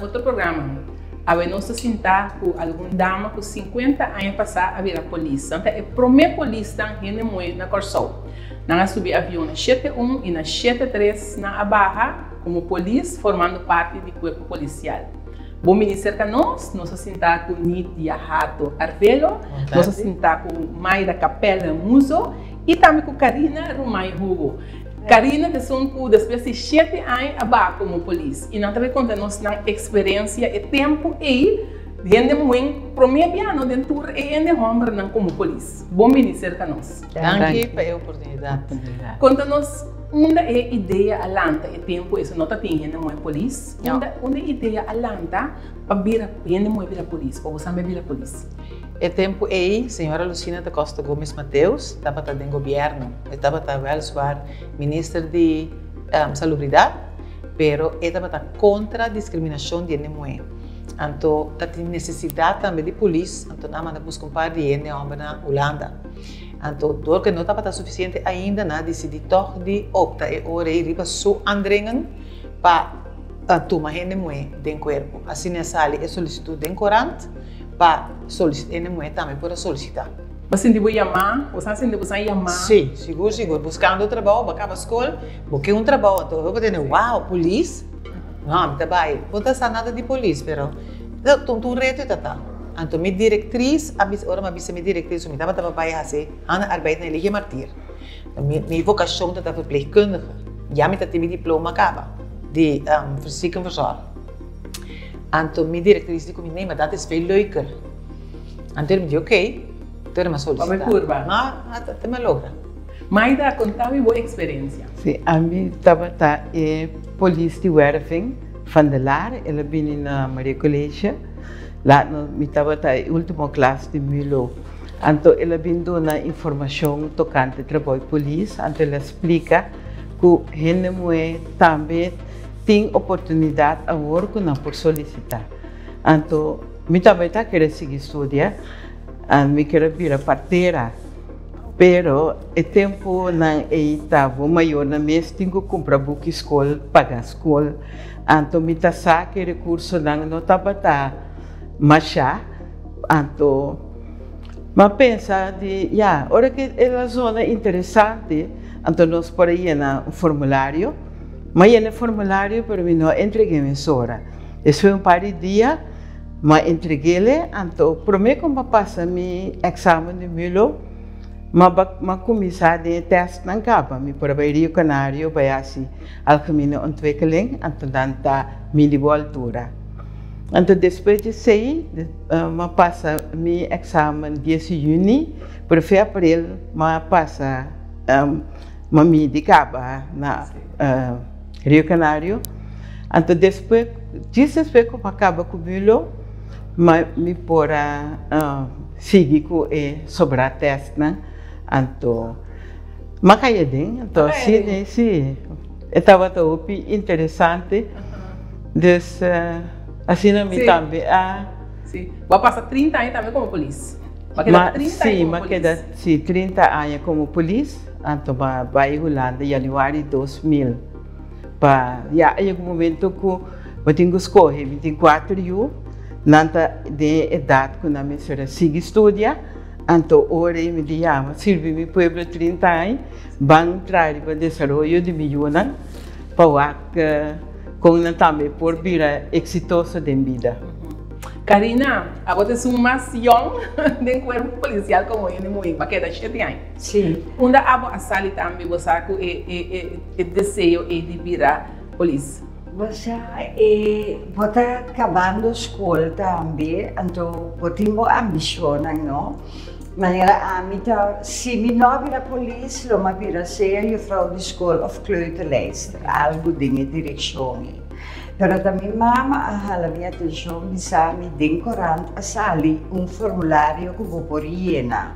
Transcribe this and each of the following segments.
otro programa. Awe nos ta sinta ku algun dama ku 50 aña pasá a bira polis. Nan ta e promé polisnan hende muhé na Kòrsou. Nan a subi avion na 7 un i na 7 3 nan a baha komo polis formando parti di kuerpo polisial. Bon bini serka nos, nos a sinta ku Nidia Hato Arvelo, nos a sinta ku Mayra Capella Muzo i tambe ku Karina Rumay Hugo. Karina ta esun ku despues di 7 aña a baha komo polis i nan ta bai konta nos nan eksperensia e tempu ei hende muhé promé biano den tur e hende hòmbernan komo polis. Bon bini serka nos. Danki pa e oportunidat. Konta nos unda e idea a lanta e tempu eso no tatin hende muhé polis. Unda e idea a lanta pa bira hende muhé bira polis, pa bo tambe bira polis? E tempu ei, señora Lucina da Costa Gomez Mateus tabata den gobièrnu. E tabata weliswaar minister di Salubridat, pero e tabata kontra diskriminashon di hende muhé. Anto tatin nesesidat tambe di polis, anto nan a manda buska un par di hende hòmber na Hulanda. Anto dor ku no tabata sufisiente ainda, nan a disidí tòg di opta e ora ei riba su aandringen pa tuma hende muhé den kuerpo. Asina a sali e solisitut den korant pa hende muhé tambe por a solisitá. Bo sinti bo yamá? Bo sa sinti bo sa yamá? Sí, sigur sigur. Buskando trabou, bo a kaba skol, bo ke un trabou, anto bo tende, wow, polis? No, mi ta bai. Bo ta sa nada di polis, pero un reto e ta ta. Anto mi direktris a bisa, ora mi a bisa mi direktris ku mi tabata pa bai hasi handarbeid na Eligio Martir. Mi vokashon ta ta verpleegkundige. Ya mi ta tin mi diploma kaba di ziekenverzorger. Anto mi direktris di ku mi, nee, maar dat is veel leuker. Anto mi di oké, tur mi a solisitá. Pa curva. Ma te mi a logra. Maida, konta mi bo eksperensia. Si, ami tabata e polis di werving van de Laar, el a bini na Maria College. Laat no, mi tabata e ultimo klas di mulo. Anto el a bin duna informashon tokante trabou di polis, anto el a splika ku hende muhé tambe tin oportunidat awor ku nan por solisitá. Anto mi tambe ta kere sigui studia, mi kere bira partera, pero e tempunan ei ta bo mayornan mes tin ku kumpra buki skol, paga skol. Anto mi ta sa ku e rekursonan no tabata mashá, anto mi a pensa di ya, ora ku el a zona interesante, anto nos por a yena un formulario. Mi a yena e formulario pero mi no a entreg'é mesora. Despues un par di dia mi a entreg'é, anto promé ku mi a pasa mi èksamen di mulo, mi a kuminsá den e tèstnan kaba. Mi por a bai Rio Canario bai hasi Algemene Ontwikkeling, anto nan ta midi bo altura. Anto despues di esei mi a pasa mi eksamen 10 di yüni, pero fe april mi a pasa, mi a midi kaba na Rio Canario. Anto despues, djis despues ku mi a kaba ku mulo, mi por a sigui ku e sobrá tèstnan, anto. M'a kai aden, anto si, si, e tabata hopi interesante, dus asina mi tambe a. Si, bo a pasa 30 aña tambe komo polis? Bo a keda 30 aña komo polis? Si, m'a keda, si, 30 aña komo polis, anto m'a bai Hulanda januari 2000 pa, ya a yega un momento ku bo tin ku skohe, mi tin kuater yu, nan ta den e edat ku nan mester a sigui studia. Anto ora ei mi di yama sirbi mi pueblo 30 aña, ban traha riba desaroyo di mi yunan pa wak kon nan tambe por bira eksitoso den bida. Karina, abo ta esun mas yòn den kuerpo polisial komo hende muhé, bo a keda 7 aña. Sí. Unda abo a sali tambe bo sa ku e deseo ei di bira polis? Bo sa, e bo ta kabando skol tambe, anto bo tin bo ambishonnan, no? Manera ami ta, si mi no a bira polis, lo mi a bira sea jufrou di skol òf kleuterleister, algu den e direkshon ei. Pero ta mi mama a hala mi atenshon bisa mi den korant a sali un formulario ku bo por yena.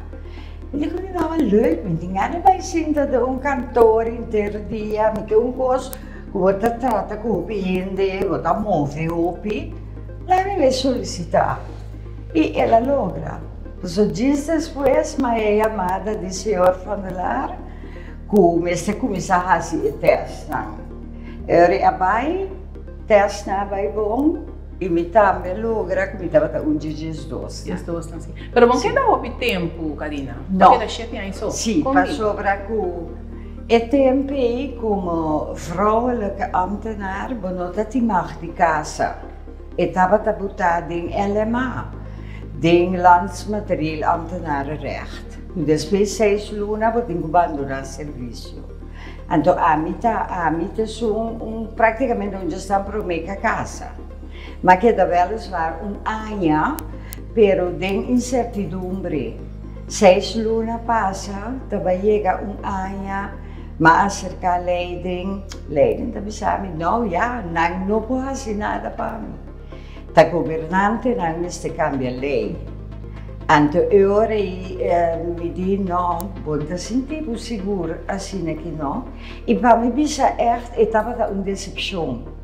Mi di ku mi mama, Leuk, mi tin gana bai sinta den un kantor henter dia, mi ke un kos ku bo ta trata ku hopi hende, bo ta move hopi, laga mi bai solisitá. I el a logra. Pasobra djis despues mi a e yamada di señor Van der Laar ku mester kuminsá hasi e tèstnan. E ora a bai, tèstnan a bai bon. I mi tambe a logra ku mi tabata un dje 12. 12 nan si. Pero bo keda hopi tempu, Karina? No. Bo keda shete aña so? Si, pasobra ku e tempu ei komo vrouwelijke ambtenaar bo no ta tin mag di kasa. E tabata butá den LMA, den Landsmaterieel Ambtenarenrecht. Ku despues seis luna bo tin ku bandoná servisio. Anto ami ta ami ta esun un praktikamente un djesnan promé ka kasa. M'a keda wèliswaar un aña, pero den insertidumbre. Seis luna pasa, ta bai yega un aña, m'a aserká Leiden, Leiden ta bisa mi, nou ya, nan no por hasi nada pa mi. Ta gobernantenan mester kambia lei. Anto e ora ei mi di, no, bo no ta sinti bo sigur asina ki no. I pa mi bisa ègt e tabata un desepshon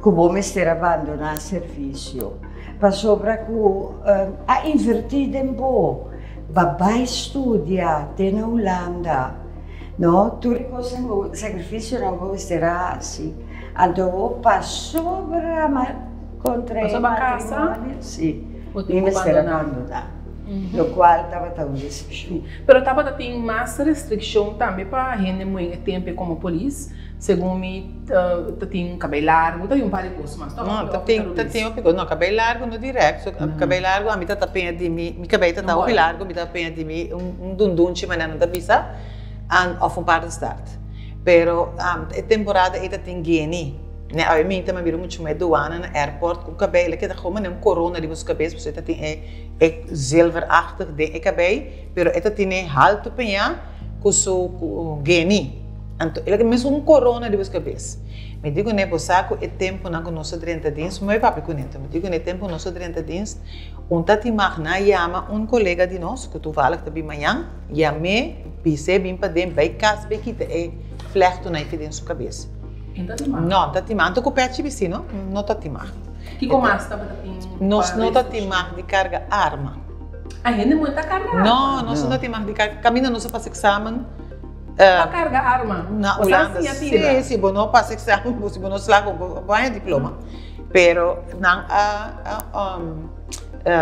ku bo mester a bandoná servisio, pasobra ku a invertí den bo, bo a bai studia te na Hulanda, no, tur e kosnan ku sakrifisionan ku bo mester a hasi. Anto bo pasobra ma kontra e matrimonio, si, mi mester a bandoná, lokual tabata un desepshon. Pero tabata tin mas restrikshon tambe pa hende muhé e tempu komo polis, segun mi ta tin kabei largu, ta tin un par di kos mas, no? No, ta tin, ta tin hopi kos, no, kabei largu no dirèkt, so kabei largu ami ta ta peña di mi, mi kabei ta ta hopi largu, mi ta peña di mi un dundunchi manera nan ta bisa, òf un paardenstaart. Pero e temporada ei ta tin gueni. Ne awe mi ta mira muchu mai douane na airport ku kabei el a keda gewoon manera un corona riba su kabes pasobra e ta tin e e zilverachtig den e kabei pero e ta tene haltu peña ku su gueni. Anto el a keda mes un corona riba su kabes. Mi di kuné bo sa ku e tempunan ku nos a drenta dienst, mi bai papia kuné anto mi di kuné e tempu ku nos a drenta dienst un ta tin mag nan yama un kolega di nos ku toevallig ta bin mañan. Yam'é, bis'é bin paden, bai kas bai kita e flèchtunan ei den su kabes. E no ta timá? No, no ta timá. Anto ku pèchi bisti no, no ta timá. Kiko mas tabata tin pa Nos no ta timá di karga arma. A hende muhé ta karga arma? No, nos no ta timá di karga. Kaminda nos a pasa eksamen. Pa karga arma? Na Hulanda. Bo sa siña tira? Sí, si bo no pasa eksamen, si bo no slaga, bo haña diploma. Pero nan a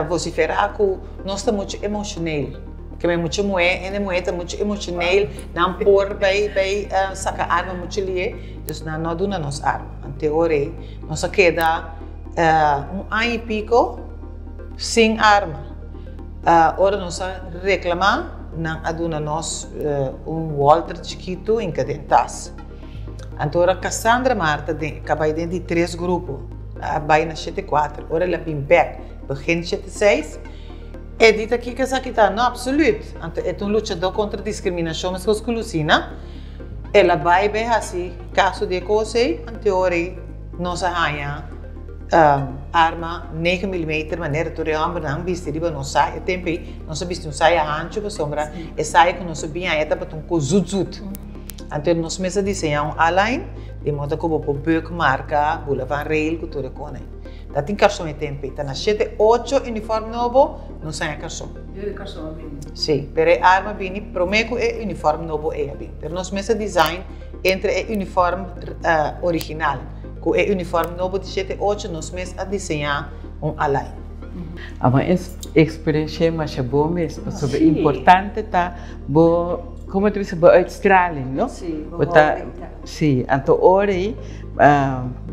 vosiferá ku nos ta muchu emoshoneel. Ke men mucha muhé, hende muhé ta muchu emoshoneel, nan por bai bai saka arma muchu lié, dus nan no a duna nos arma. Ante ora ei nos a keda un aña i piko sin arma. Ora nos a reklamá, nan a duna nos un Walter chikitu hinka den tas. Anto ora Cassandra Marta den kabai den di tres grupo, a bai na shete kuater, ora el a bin bèk begin shete seis, E di ta kiko esaki ta? No, absoluut. Anto e ta un luchadó kontra diskriminashon meskos ku Lucina. El a bai bai hasi kaso di e kos ei, anto ora ei nos a haña arma negen milimeter manera tur e hòmbernan bisti riba nos saya. E tempu ei nos a bisti un saya hanchu pasobra e saya ku nos a bin haña tabata un kos zut zut. Anto nos mes a diseñá un A-line di moda ku bo por buk marka, bula van rail ku tur e kos ei. Ta tin karson e tempe. Ta na shete ocho uniform nobo nos haña karson. E karson a bini. Sí, pero e arma a bini prome ku e uniform nobo ei a bini. Pero nos mes a design entre e uniform original ku e uniform nobo di shete ocho nos mes a diseñá un alai. Aba e eksperensia ei masha bon mes pasobra importante ta bo, komo ta bisa, bo uitstraling, no? Sí, bo Bo ta, houding ta. sí, anto ora ei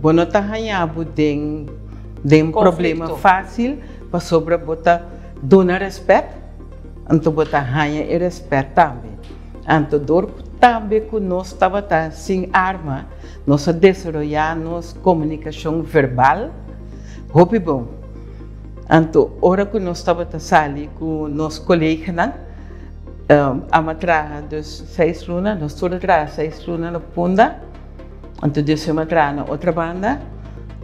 Bo no ta haña bo den den problema fácil pasobra bo ta duna rèspèt, anto bo ta haña e rèspèt tambe. Anto dor ku tambe ku nos tabata sin arma, nos a desaroyá nos komunikashon verbal hopi bon. Anto ora ku nos tabata sali ku nos koleganan, amo a traha dus seis luna, nos tur a traha seis luna na Punda. Anto Dios a traha na otra banda,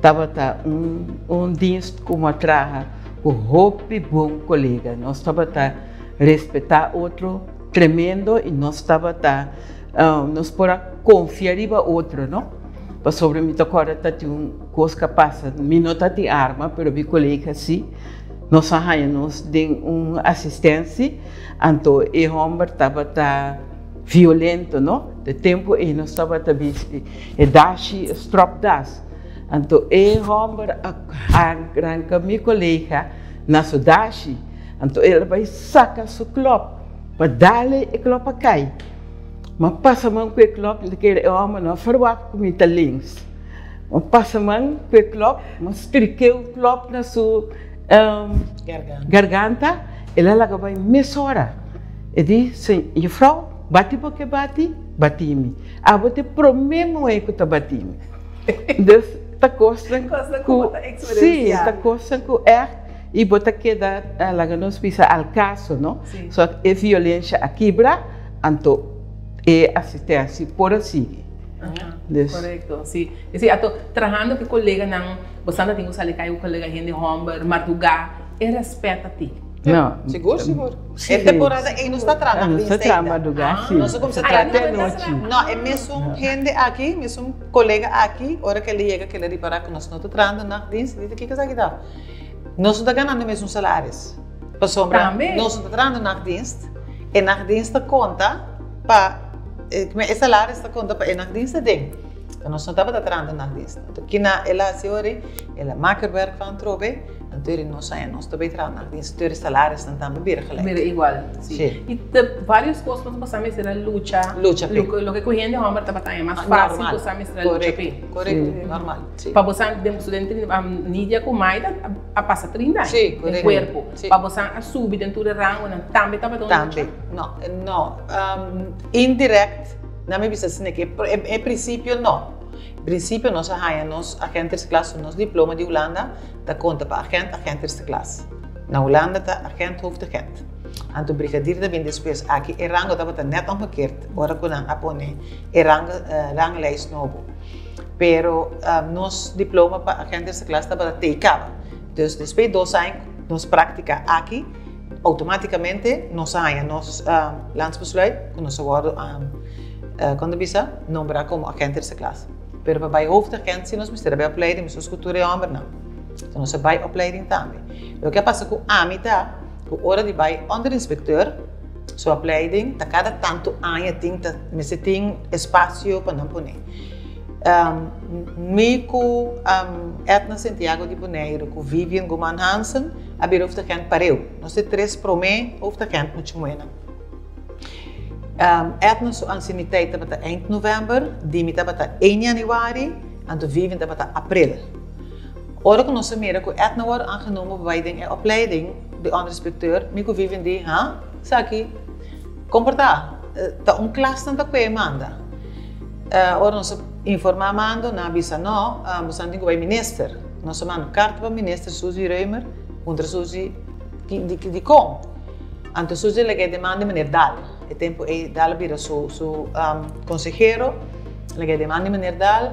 tabata un un dienst ku a traha ku hopi bon kolega. Nos tabata respetá otro tremendo i nos tabata nos por a konfia riba otro, no? Pasobra mi ta kòrda ta tin un kos ku a pasa, mi no ta tin arma pero mi kolega si, nos a haña nos den un asistensia, anto e hòmber tabata. Violento, no? De tempu ei nos tabata bisti e dashi, e stropdas. Anto e hòmber a ranka mi kolega na su dashi. Anto el a bai saka su klòp pa dal e klòp a kai. Mi a pasa man ku e klòp, mi ta kere e hòmber no a ferwagt ku mi ta links. Mi a pasa man ku e klòp, mi a strik'é un klòp na su garganta, el a laga bai mesora. E di, Jufrou, bati bo ke bati, bati mi. Abo ta e promé muhé ku ta bati mi. Dus ta kosnan ku, sí, ta kosnan ku ègt i bo ta keda laga nos bisa al kaso, no? So e violensha a kibra, anto e asistensia por a sigui. Dus. Korekto, sí. Sí, anto trahando ku e koleganan, bo sa ta tin ku sali kai ku kolega hende hòmber, mardugá, e rèspèt a ti. No. Sigur, sigur. E temporada ei nos ta traha Nos ta traha madrugá, sí. Nos a kuminsá traha te nochi. No, e mesun hende aki, mesun kolega aki, ora ku el a yega ku el a ripará ku nos no ta trahando nachtdienst, el di, Kiko esaki ta? Nos no ta ganando e mesun salaris. Pasobra nos no ta trahando nachtdienst, e nachtdienst ta konta pa, e salaris ta konta pa e nachtdienst aden. Nos no tabata trahando nachtdienst. Anto kina el a hasi ora ei? El a maka werk van atrobe. Anto eri nos aña nos ta bay traha na instituto eri salarisnan tambe bira gelijk. Bira igual, si. Si. Y ta varios cos nos pasa mester a lucha. Lucha p'e. Loke loke cu hende homber tabata haña mas facil Normal. cu sa mester a lucha p'e. Correcto, correcto, normal, si. Pa bo sa den den Nidia cu Maida a pasa 30 aña Si, den correcto. cuerpo. Si. Pa bo sa a subi den tur e rangonan tambe tabata un lucha? Tambe, no, no. Indirect, nan mi bisa asina ke e principio no. Principio nos a haña nos agente eerste klas, nos diploma di Hulanda ta konta pa agent, agent eerste klas. Na Hulanda ta agent, hoofdagent. Anto brigadier ta bin despues. Aki e rango tabata net omgekeerd ora ku nan a pone e rang, ranglijst nobo. Pero nos diploma pa agent eerste klas tabata tei kaba. Dus despues di dos aña nos praktika aki, automaticamente nos a haña nos landsbesluit ku nos a wòrdu, kon ta bisa, nombra komo agent eerste klas. Pero pa bai hoofdagent si nos mester a bai opleiding, mester ku tur e hòmbernan. So nos a bai opleiding tambe. Loke a pasa ku ami ta ku ora di bai onderinspecteur su opleiding ta kada tantu aña tin ta mester tin espasio pa nan pone. Mi ku Edna Santiago di Boneiru ku Vivian Guman Hansen a bira hoofdagent pareu. Nos e tres promé hoofdagent muchu muhénan. Edna su ansieniteit tabata eind novèmber, di mi tabata ein yanüari, anto Vivian tabata aprel. Ora ku nos a mira ku Edna wòrdu aangenomen pa bai den e opleiding di onderinspecteur, mi ku Vivian di, Ha? Esaki kon por ta? Ta un klas nan ta kue manda. Ora nos a informá mando, nan a bisa no, boso nan tin ku bai minister. Nos a manda un karta pa minister Suzy Römer, puntra Suzy dikon. Anto Suzy lag'é demanda di meneer Daal. E tempu ei Daal a bira su su konsehero. Lag'é demanda di meneer Daal.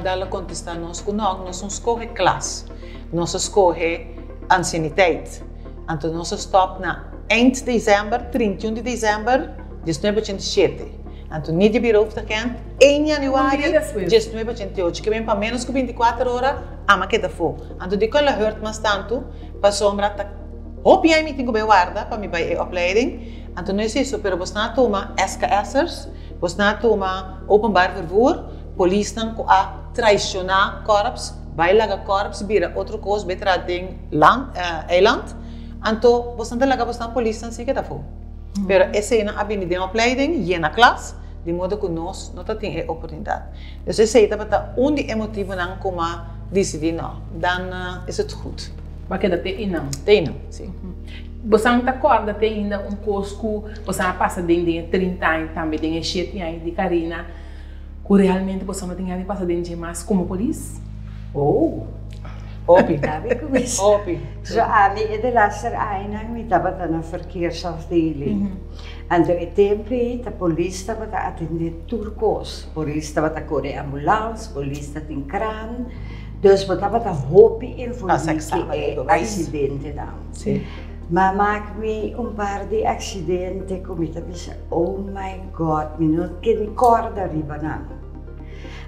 Daal a kontestá nos ku no, nos no skohe klas. Nos a skohe ansieniteit. Anto nos a stòp na eind desèmber, 31 di desèmber, 1987. Anto Nidia bira hoofdagent ein yanüari, 1988. Ke ben pa ménos ku 24 ora, ama keda afó. Anto dikon el a hùrt mas tantu? Pasobra ta. Hopi ai mi tin ku bai warda pa mi bai e opleiding, anto no es eso, pero bosnan a tuma SKS'ers, bosnan a tuma openbaar vervoer, polisnan ku a traishoná kòrps, bai laga kòrps bira otro kos, bai traha den land, eiland, anto bosnan ta laga bosnan polisnan si keda afó. Pero eseinan a bini den opleiding, yena klas, di modo ku nos no ta tin e oportunidat. Dus esei tabata un di e motibunan ku m'a disidí no, dan is het goed. Bo a keda te einan? Te einan, si. Bosan ta kòrda te ainda un kos ku bosan a pasa den den e trinta aña, tambe den e shete aña di Karina, ku realmente bosan no tin gana di pasa den dje mas komo polis? Oh, hopi. Hopi. So ami e delaster añanan mi tabata na verkeersafdeling. Anto e tempu ei ta polis tabata atendé tur kos. Polis tabata kore ambulans, polis ta tin kran. Dus bo tabata hopi envolví ku e aksidentenan. Ma mak mi un par di aksidente ku mi ta bisa, oh my God, mi no ke ni kòrda riba nan.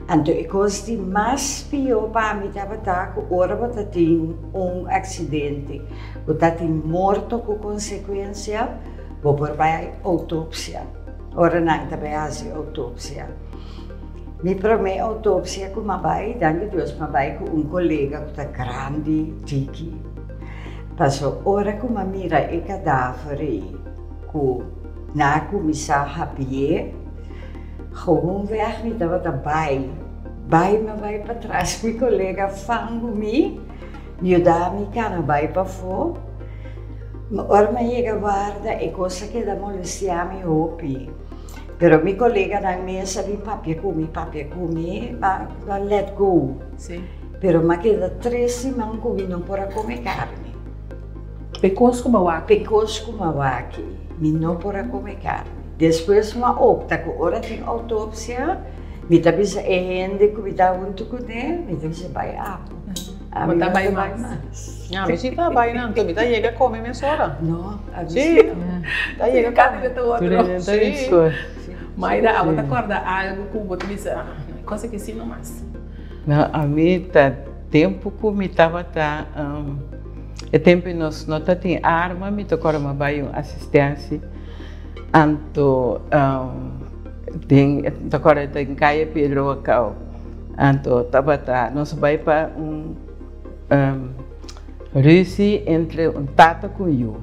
Anto e kos di mas pió pa mi tabata ku ora bo ta tin un aksidente ku ta tin morto ku konsekuensia, bo por bai outopsia, ora nan ta bai hasi outopsia. Mi promé outopsia ku m'a bai, danki Dios m'a bai ku un kolega ku ta grandi, tiki. Paso ora ku m'a mira e kadaver ei ku nan a kuminsá hapi'é, gewoonweg mi tabata bai, bai m'a bai patras, mi kolega fangu mi, yuda mi kana bai pafó. Ora m'a yega warda e kos a keda molestiá mi hopi. Pero mi koleganan mes a bin papia ku mi, papia ku mi, ma a let go. Sí. Pero m'a keda tres siman ku mi no por a kome karni. P'e kos ku m'a wak. P'e kos ku m'a wak, mi no por a kome karni. Despues m'a opta ku ora tin outopsia, mi ta bisa e hende ku mi ta huntu kuné, mi ta bisa bai abo. Bo ta bai mas. Ya, mi si ta bai nan, mi ta yega kome mesora. No, a mi si. Ta yega kome. Tur hende ta bin skol. Mayra, abo ta kòrda algu ku bo ta bisa, kos aki si no mas? No, ami ta tempu ku mi tabata, e tempu nos no ta tin arma, mi ta kòrda mi a bai un asistensia, anto den, mi ta kòrda den Kaya Pedro Wacao. Anto tabata nos bai pa un ruzi entre un tata ku un yu.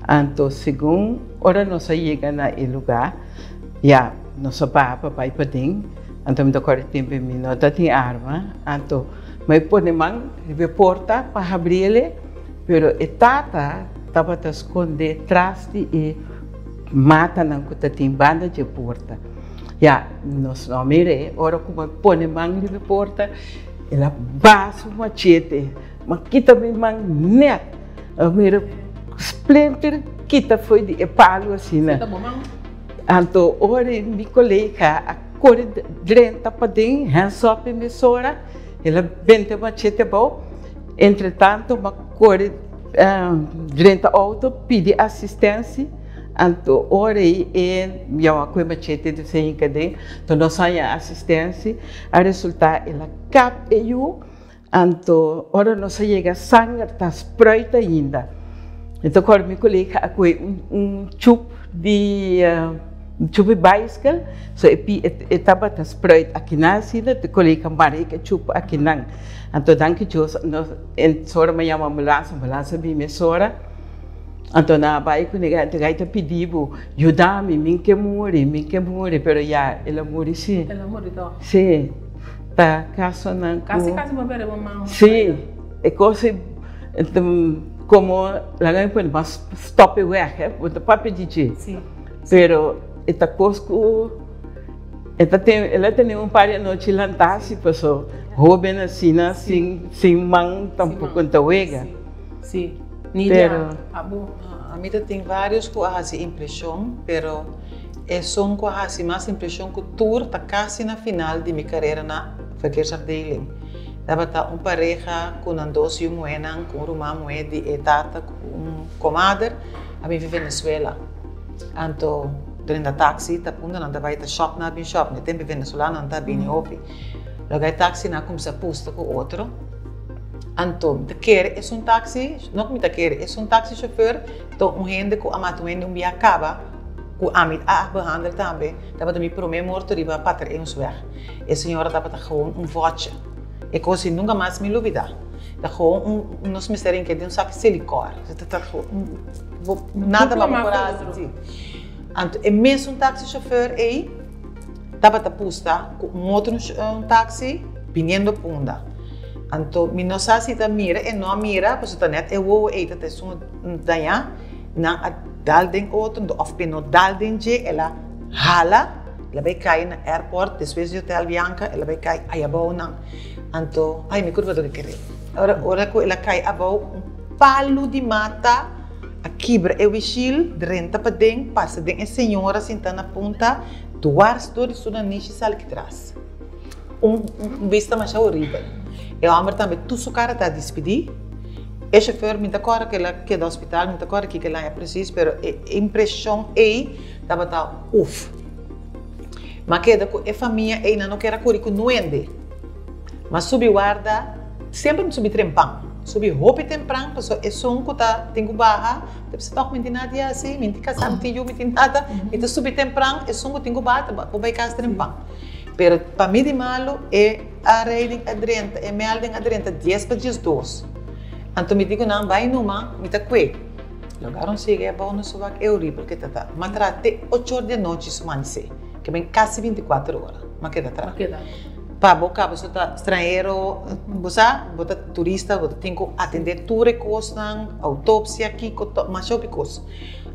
Anto segun ora nos a yega na e lugá, ya nos a baha pa bai paden, anto mi ta kòrda e tempu mi no ta tin arma, anto mi a pone man riba e porta pa habriel, pero e tata tabata skonde tras di e matanan ku ta tin banda dje porta. Ya, nos no a mir'é. Ora ku mi pone man riba e porta, el a baha su machete. Mi a kita mi man nèt. Mi a mira splinter kita fo'i di e palu asina. Anto ora mi kolega a kore drenta paden, hands up e mesora, el a benta e machete abou. Entretanto mi a kore drenta outo pidi asistensia. Anto ora ei e yama ku e machete di se hinka den, anto nos haña asistensia, a resulta el a kap e yu, anto ora nos a yega sanger ta spruit ainda. Mi ta kòrda mi kolega a kohe un chup di un chup di baiskel, so e pi e tabata spruit akinan asina, e kolega mara e chup akinan, anto danki Dios nos ora mi a yama ambulans, ambulans a bini mesora. Anto nan a bai ku e gai ta pidi bo, Yuda mi, mi ke muri, mi ke muri, pero ya el a muri si. El a muri tòg. Si, ta kasonan ku. Kasi kasi bo bere bo man. Si, e kos ei, komo laga mi pone mas stòp e wèg, he, bo ta papia di dje. Si. Pero e ta kos ku e ta ten, el a tene un par di anochi lantá si paso hóben asina sin sin man tampoko ta wega. Si. Si. Nidia, abo? Ami ta tin varios ku a hasi impreshon, pero esun ku a hasi mas impreshon ku tur ta kasi na final di mi karera na verkeersafdeling. Tabata un pareha ku nan dos yu muhénan, ku un ruman muhé di e tata ku un komader a bin fi Venezuela. Anto drenta taksi ta punta nan ta bai ta shòp nan a bin shòp, na e tempu venezolanonan ta bini hopi. Loke e taksinan a kuminsá pusta ku otro. Anto mi ta kere esun taxi, no ku mi ta kere, esun taxi chauffeur ta un hende ku a mata un hende un bia kaba ku ami a behandel tambe, tabata mi prome morto riba Pater Eeuwsweg. E señora tabata gewoon un vòtje. E kos ei nunka mas mi lubida. Ta gewoon un, nos mester hinka den un saki silikòr. Ta gewoon, nada pa bo por hasi. Anto e mesun taxi chauffeur ei tabata pusta ku un otro taxi biniendo Punda. Anto mi no sa si ta mira e no a mira pasobra ta net e wowo ei ta ta esun dañá. Nan a dal den otro anto òf p'e no dal den dje el a hala el a bai kai na airport despues di hotel Bianca el a bai kai ayabou nan. Anto ay mi kurpa ta kere. Ora ora ku el a kai abou un palu di mata a kibra e wishil drenta paden pasa den e señora sinta na punta dwars dor di su nanishi sali kitras. Un bista masha horibel. E homber tambe tur su cara ta dispidi. E chofer mi ta corda cu el a keda hospital, mi ta corda kiko el haña precies, pero e impresion ey tabata uf. Mi a keda cu e famia ey, nan no kier a curi cu nuende. Mi a subi warda, semper mi subi trempan, subi hopi tempran pasobra esun cu ta tin cu baha ta bisa toch mi tin nada di haci, mi tin casa, mi tin yu, mi tin nada, mi ta subi tempran, esun cu tin cu baha ta por bay cas trempan. Pero pa mi di malu e aanrijding a drenta, e melding a drenta dies pa 12. Anto mi di ku nan bai numa, mi ta kue. Logaron sigui abou no su wak e horibel ke ta ta. M'a traha te ocho or di anochi su manisé, ke ben kasi 24 ora m'a keda traha. Pa bo kaba so ta stranhero, bo sa, bo ta turista, bo ta tin ku atendé tur e kosnan, outopsia, kiko, masha hopi kos.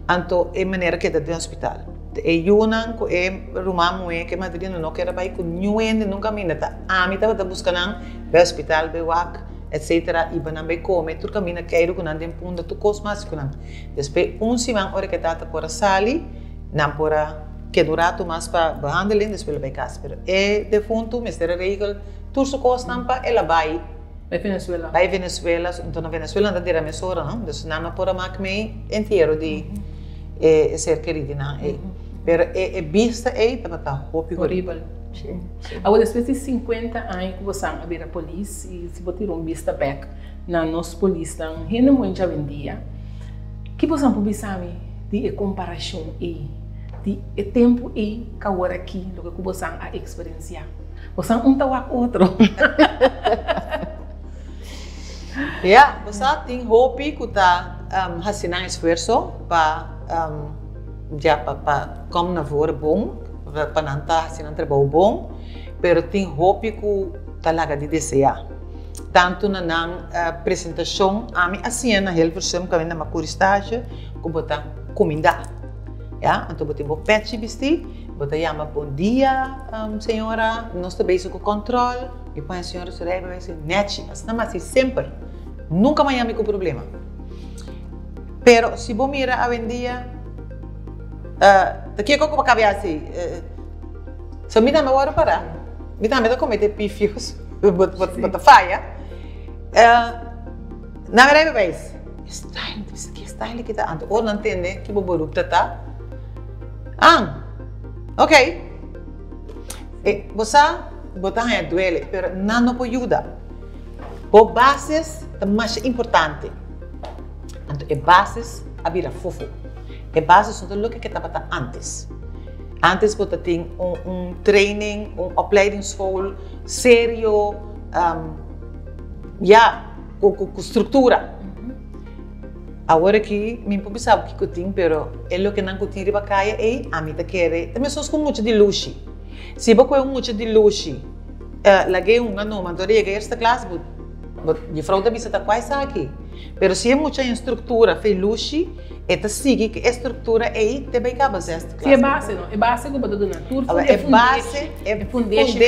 Anto e manera keda den hospital. E yunan ku e ruman muhé ku e madrina no ker a bai ku niun hende nunka minda ta ami tabata buska nan bai hospital bai wak etcetera iba nan bai kome tur kaminda keiru ku nan den punda tur kos mas ku nan. Despues un siman ora ku e tata por a sali nan por a keda un ratu mas pa behandeling despues el a bai kas pero e defuntu mester a regel tur su kosnan pa el a bai. Bai Venezuela. Bai Venezuela, enton na Venezuela nan ta dera mesora no, dus nan no por a mak mei entiero di e ser kerí di nan ei. Pero e e bista ei tabata hopi horibel. Awor despues di 50 aña ku bosan a bira polis i si bo tira un bista bek na nos polisnan hende muhé djawendia, ki bosan por bisa mi di e komparashon ei, di e tempu ei ku awor aki loke ku bosan a eksperensiá? Bosan un ta wak otro. Ya, bo sa tin hopi ku ta hasi nan esfuerso pa ya pa pa kom na vore bon, pa nan ta hasi nan trabou bon, pero tin hopi ku ta laga di deseá. Tantu na nan presentashon, ami a siña na Hilversum kaminda mi a kuri stage ku bo ta kumindá. Ya, anto bo tin bo pèchi bistí. Bo ta yama bon dia señora, nos ta bezig ku kòntròl, mi pone señora su rijbewijs nèchi, asina mi hasi semper, nunka mi a yama mi ku problema. Pero si bo mira awendia ta kiko ku bo kaba hasi? So mi tambe wòrdu pará, mi tambe ta komete pifios, bo ta faya. Na mi rijbewijs, e style, mi ta bisa ki style aki ta? Anto ora nan tende ki bo beroep ta ta. An, ok. E, bo sa, bo ta haña duele, pero nan no por yuda. Bo bases ta masha importante. Anto e bases a bira fofo. E bases no ta loke ke tabata antes. Antes bo ta tin un, un training, un opleidingsschool serio, um, ya, ku, ku, ku struktura. Awor aki mi por bisa bo kiko tin, pero e lokenan ku tin riba kaya ei, ami ta kere ta meskos ku un mucha di lushi. Si bo kohe un mucha di lushi, lag'é hunga numa, anto ora yega eerste klas, bo bo jufrou ta bisa ta kua esaki. Pero si e mucha haña struktura fe lushi, e ta sigui ku e struktura ei te bai kaba zesde klas. Si e base no, e base ku bo ta duna tur e base, e fundeshi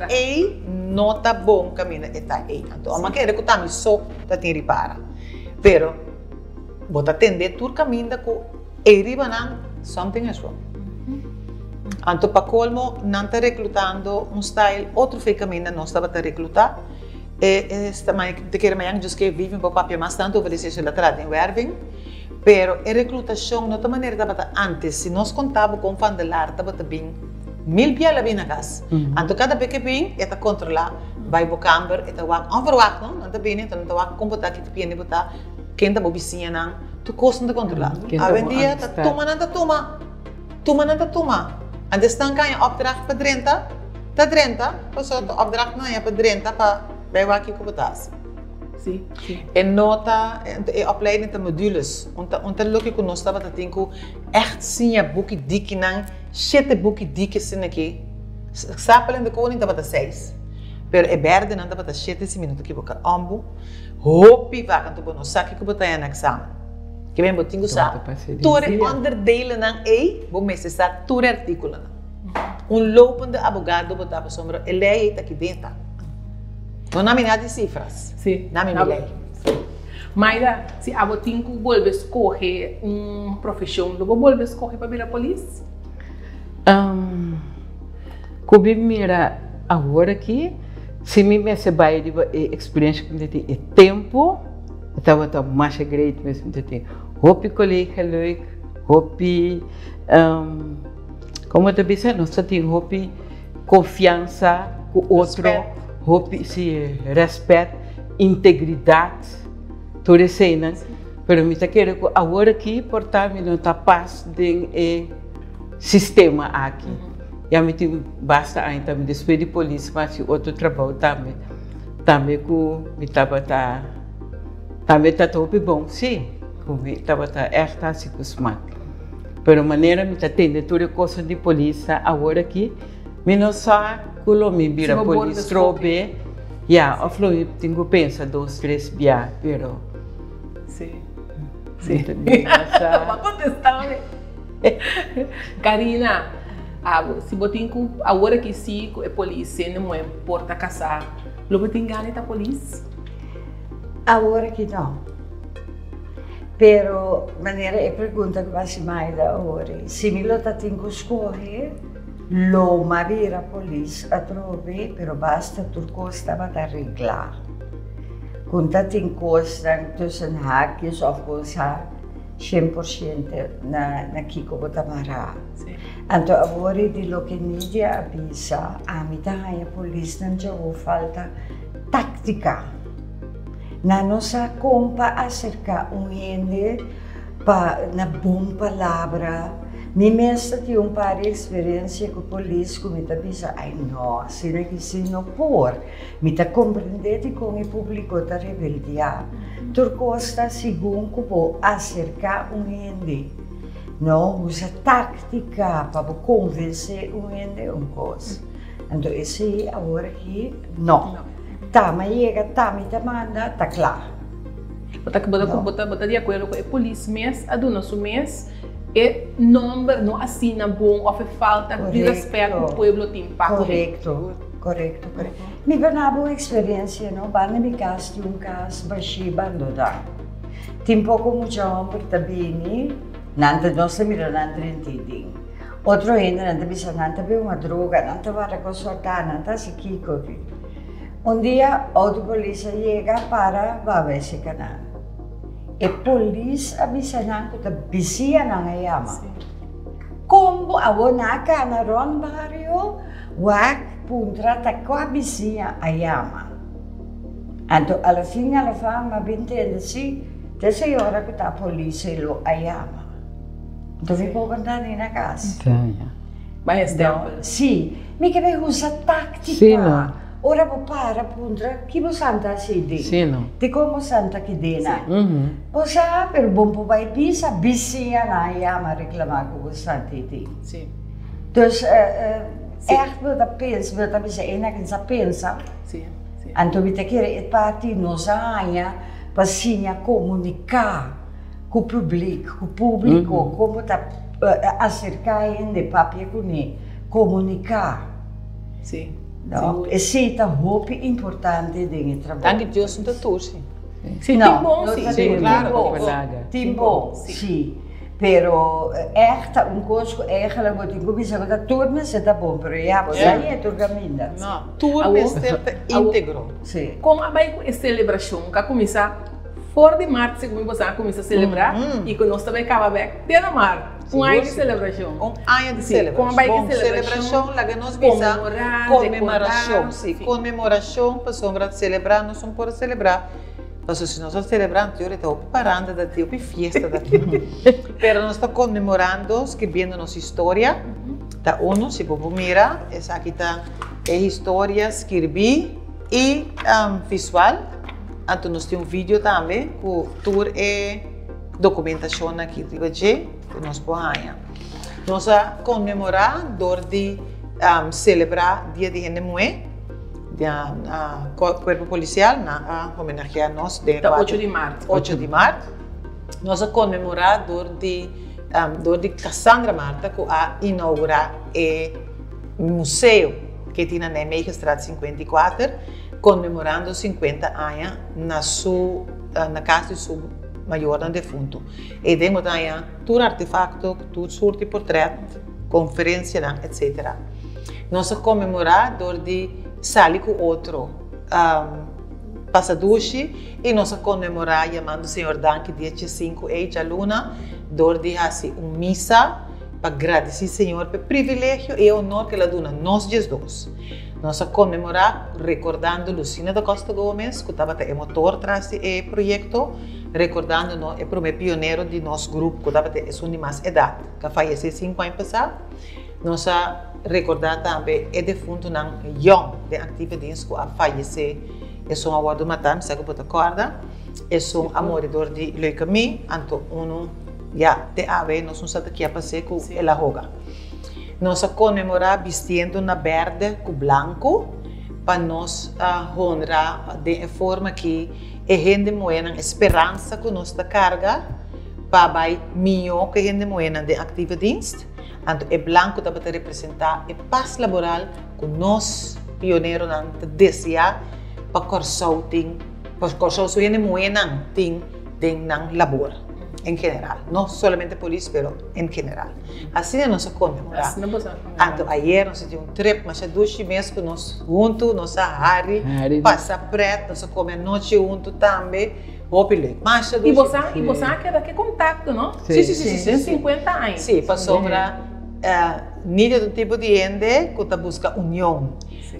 ei no ta bon kaminda e ta ei. Anto amo a kere ku ta mi so ta tin ripara. Pero bo ta tende tur kaminda ku ei riba nan something is wrong. Anto pa kolmo nan ta reklutando un style otro fe kaminda nos tabata reklutá. E esta ta kere mañana djis ke Vivian por papia mas tantu over esei la traha den werving. Pero e reklutashon no ta manera tabata antes. Si nos konta bo kon Van der Laar tabata bin mil bia el a bin na kas. Anto kada be ke bin e ta kontrolá bai bo kamber e ta wak onverwacht no nan ta bini anto nan ta wak kon bo ta ki tipo hende bo ta ken ta bo bisiñanan tur kos nan ta kontrolá. Awendia ta tuma nan ta tuma tuma nan ta tuma anto esnan ka haña opdracht pa drenta ta drenta pasobra ta opdracht nan haña pa drenta pa bai wak kiko bo ta hasi. E no ta e opleiding ta modules un ta un ta loke ku nos tabata tin ku ègt siña buki dikinan shete buki diki asina aki Sapel en de Koning tabata seis pero e bèrdenan tabata shete si mi no ta kiboká òmbu hopi vak anto bo no sa kiko bo ta haña na eksamen ke men bo tin ku sa tur e onderdelennan ei bo mester sa tur e artíkulonan un lopende abogado bo ta pasobra e lei ei ta aki den ta. No na mi nada di cifras. Sí. Na mi mi ley. Maida, si abo tin cu bolbe scoge un profesion, lo bo bolbe scoge pa bira polis? Um, cu mi mira awor aki, si mi mester bay riba e experiencia cu mi ta tin e tempo, e tabata masha great mes. Mi ta tin hopi colega leuk, hopi, um, como ta bisa, nos ta tin hopi Confiansa cu otro, hopi si respet, integridad, tur eseinan. Pero mi ta kere cu awor aki por ta mi no ta pas den e sistema aki. Ya mi tin basta aña tambe despues di polis mi a hasi otro trabou tambe, tambe ku mi tabata tambe ta hopi bon si ku mi tabata ègt hasi ku smak. Pero manera mi ta tende tur e kosnan di polis awor aki mi no sa ku lo mi bira polis trobe ya òf lo mi tin ku pensa dos tres bia pero mi no sa. Bo a kontestá mi. Karina, abo si bo tin ku awor aki si ku e polis sende muhé por ta kasá lo bo tin gana di ta polis? Awor aki no. Pero manera e pregunta ku bo hasi Maida awor, si mi lo ta tin ku skohe, lo m'a bira polis atrobe, pero basta tur kos tabata reglá. Ku ta tin kosnan tussen haakjes òf kos 100% na kiko bo ta mará. Anto awor di loke Nidia a bisa, ami ta haña polisnan djawo falta táktika. Nan no sa kon pa aserká un hende pa na bon palabra. Mi mes ta tin un par di eksperensia ku polis ku mi ta bisa, ai no, asina ki si no por. Mi ta komprendé dikon e públiko ta rebeldiá. Tur kos ta segun ku bo aserká un hende. No usa táktika pa bo konvensé un hende un kos. Anto esei awor aki no. Ta mi a yega, ta mi ta manda, ta kla. Bo ta bo ta bo ta di akuerdo ku e polis mes a duna su mes e nòmber no asina bon òf e falta di rèspèt ku pueblo tin pa ku e? Korekto, korekto, korekto. Mi por naba un eksperensia no, banda mi kas tin un kas bashí bandoná. Tin poko mucha hòmber ta bini, nan ta nos ta mira nan drent'é den. Otro hendenan ta bisa nan ta bebe un droga, nan ta wara kos sòrtá, nan ta hasi kiko. Un dia outo polis a yega para baba e sekanan. E polis a bisa nan ku ta bisianan a yama. Kon bo awor nan a kana rònt bario wak puntra ta kua bisia a yama. Anto alafin alafan mi a bin tende si ta e señora ku ta polis e lo a yama. Anto mi pober ta ni na kas. Bai e stempel. Si, mi ke bai usa taktika. Ora bo para puntra ki bo santa hasi den. Dikon bo santa ki den nan. Bo sa, pero bo por bai bisa bisiñanan a yama reklamá ku bo santa i den. Dus ègt bo ta pensa, bo ta bisa e nan sa pensa. Anto mi ta kere e parti nos a haña pa siña komuniká. Ku publik, ku públiko, kon bo ta aserká hende, papia kuné, komuniká. Sí. No, esei ta hopi importante den e trabou. Danki Dios no ta tur sí. Sí, tin bon sí. Sí, claro. Tin bon, sí. Pero ègt ta un kos ku eigentlik bo tin ku bisa ku ta tur mester ta bon, pero ya bo sa yé tur kaminda. No, tur mester ta íntegro. Sí. Kon a bai ku e selebrashon ku a kuminsá For di mart segun boso a kuminsá selebrá i ku nos ta bai kaba bèk te na mart. Un aña di selebrashon. Un aña di selebrashon. Kon bai ki Bon, selebrashon laga nos bisa konmemorashon. Si, konmemorashon pasobra selebrá nos no por a selebrá pasobra si nos a selebrá anto ta hopi paranda ta tin hopi fiesta ta tin. Pero nos ta konmemorando skirbiendo nos historia ta uno si bo por mira esaki ta e historia skirbí i visual. Anto nos tin un video tambe ku tur e dokumentashon aki riba dje ku nos por haña. Nos a konmemorá dor di selebrá Dia di Hende Muhé na Kuerpo Polisial. Nan a homenageá nos den e Ta ocho di mart. Ocho di mart. Nos a konmemorá dor di dor di Cassandra Martha ku a inougurá e museo ke tin na Nijmegenstraat 54. Konmemorando 50 aña na su na kas di su mayornan defuntu. E den bo ta haña tur artefakto, tur sort di portrèt, konferensianan etsetera. Nos a konmemorá dor di sali ku otro, pasa dushi i nos a konmemorá yamando Señor danki dia diesinku ei djaluna dor di hasi un misa pa gradisí Señor pa e privilegio i e honor ku el a duna nos diesdos. Nos a konmemorá rekordando Lucina da Costa Gomez, ku tabata e motor tras di e proyekto, rekordando no e promé pionero di nos grupo ku tabata esun di mas edat, ku a fayesé sinku aña pasá. Nos a. rekordá tambe e defuntunan yòn den aktive dienst ku a fayesé. Esun a wòrdu matá, mi sa ku bo ta kòrda. Esun a muri dor di leukemie, anto unu ya te awe nos no sa ta ke a pas'é ku el a hoga. Nos a konmemorá bistiendo na bèrdè ku blanku pa nos honra den e forma ki e hende muhénan e speransa ku nos ta karga pa bai mihó ku e hende muhénan den aktive dienst. Anto e blanku tabata representá e pas laboral ku nos pioneronan ta deseá pa Kòrsou tin, pa Kòrsou su hende muhénan tin den nan labor en general. No solamente polis pero en general. Asina nos a konmemorá. Asina boso a konmemorá. Anto ayer nos a tin un trip masha dushi mes ku nos huntu, nos a hari, pasa pret, nos a kome anochi huntu tambe. Hopi leuk. Masha dushi. I boso a, i boso a keda ke kontakto, no? Sí, sí, sí, sí. Den 50 aña. Sí, pasobra Nidia ta un tipo di hende ku ta buska union.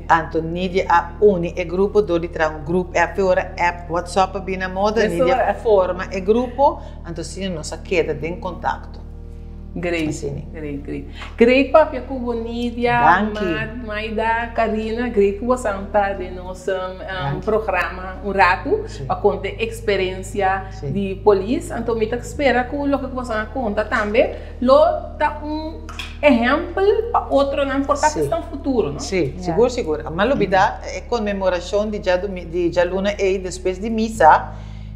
Anto Nidia a uni e grupo dor di traha un grup app. E ora app WhatsApp a bini na moda, Nidia a forma e grupo, anto asina nos a keda den kontakto. Great, Asina. great, great. Great papia ku bo Nidia, Danki. Maida, Karina, great ku bo santa den nos Danki. programa un ratu Sí. pa konta e eksperensia Sí. di polis. Anto mi ta spera ku loke ku boso a konta tambe lo ta un ehèmpel pa otronan por ta Sí. ku esnan futuro, no? Sí, sigur, sigur. A mal lubida e konmemorashon di djadomi di djaluna ei despues di misa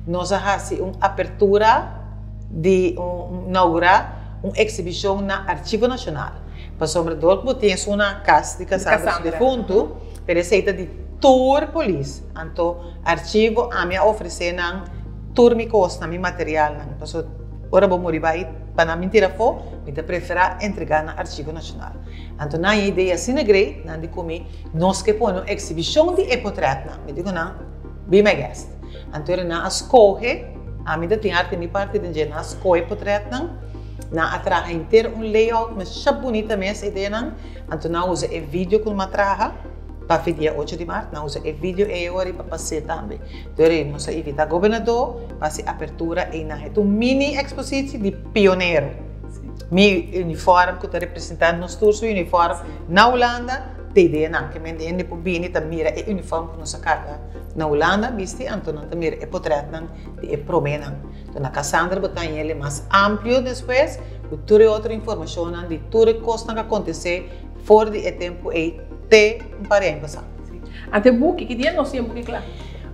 nos a hasi un apertura di un inaugurá un eksibishon na Archivo Nashonal. Pasobra dor ku bo tin esun na kas di Cassandra su defuntu, pero esei ta di tur polis. Anto archivo ami a ofresé nan tur mi kosnan, mi materialnan. Pasobra ora bo muri bai pa nan bin tira afó, mi ta preferá entregá na Archivo Nashonal. Anto nan e idea asina grei, nan di ku mi, nos ke pone un eksibishon di e potrètnan. Mi di ku nan, be my guest. Anto ora nan a skohe, ami ta tin arte mi parti den dje, nan a skohe potretnan, nan a traha henter un layout masha bunita mes ideanan, anto nan a usa e video ku nan a traha pa fi dia ocho di mart, nan a usa e video ei ora pa pas'é tambe. Anto ora nos a invitá gobernador pa hasi apertura einan. E ta un mini ekspositio di pionero. Mi uniform ku ta representá nos tur su uniform na Hulanda ta ideanan. Ke men hende por bini ta mira e uniform ku nos a karga. Na Hulanda bisti anto nan ta mira e potretnan di e proménan. Anto na Cassandra bo ta haña el mas amplio despues ku tur e otro informashonnan di tur e kosnan ku a kontesé for di e tempu ei te un par di aña pasá. Anto e buki, ki dia nos tin e buki kla?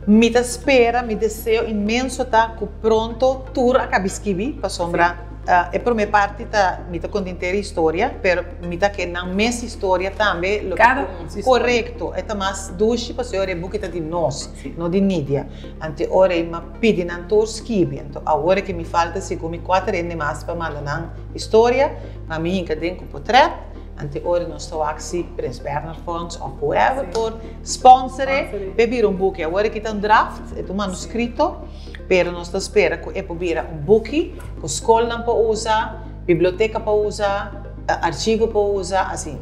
Mi ta spera, mi deseo inmenso ta ku pronto tur a kabi skibi pasobra e promé parti ta mi ta konta henter e historia pero mi ta ke nan mes historia tambe loke Kada un su historia. Korekto, e ta mas dushi pasobra ora e buki ta di nos, no di Nidia. Anto e ora ei m'a pidi nan tur skibi. Anto awor ke mi falta segun mi kuater hende mas pa manda nan historia, pa mi hinka den ku potrèt. Anto e ora nos ta wak si Prins Bernhard Fonds òf whoever por sponsor e p'e bira un buki. Awor aki ta un draft, e ta un manuskrito, pero nos ta spera ku e por bira un buki ku skolnan por usa, biblioteka por usa, archivo por usa, asina.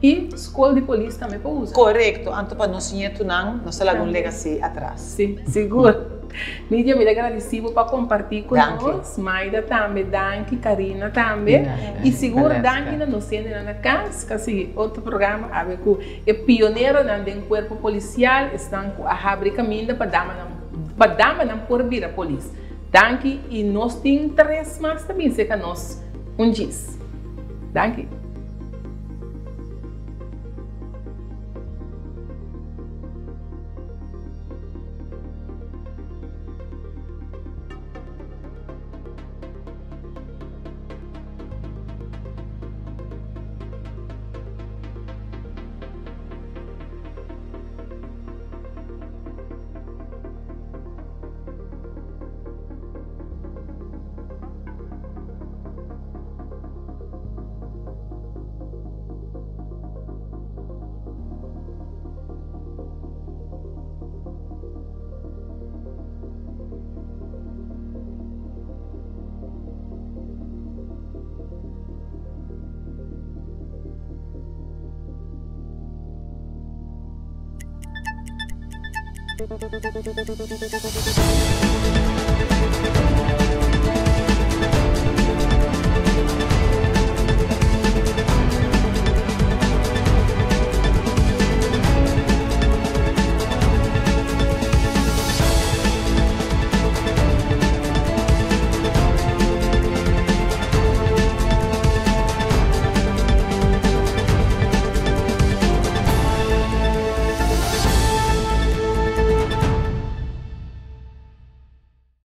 I skol di polis tambe por usa. Korekto, anto pa nos ñetunan nos ta laga un legacy atras. Si, sigur. Lidia, mi ta gradisí bo pa kompartí ku Danki. nos. Maida tambe, danki. Karina tambe. I sigur danki na nos hendenan na kas ku a sigui otro programa awe ku e pioneronan den kuerpo polisial, esnan ku a habri kaminda pa damanan pa damanan por bira polis. Danki i nos tin tres mas ta bin serka nos un djis. Danki.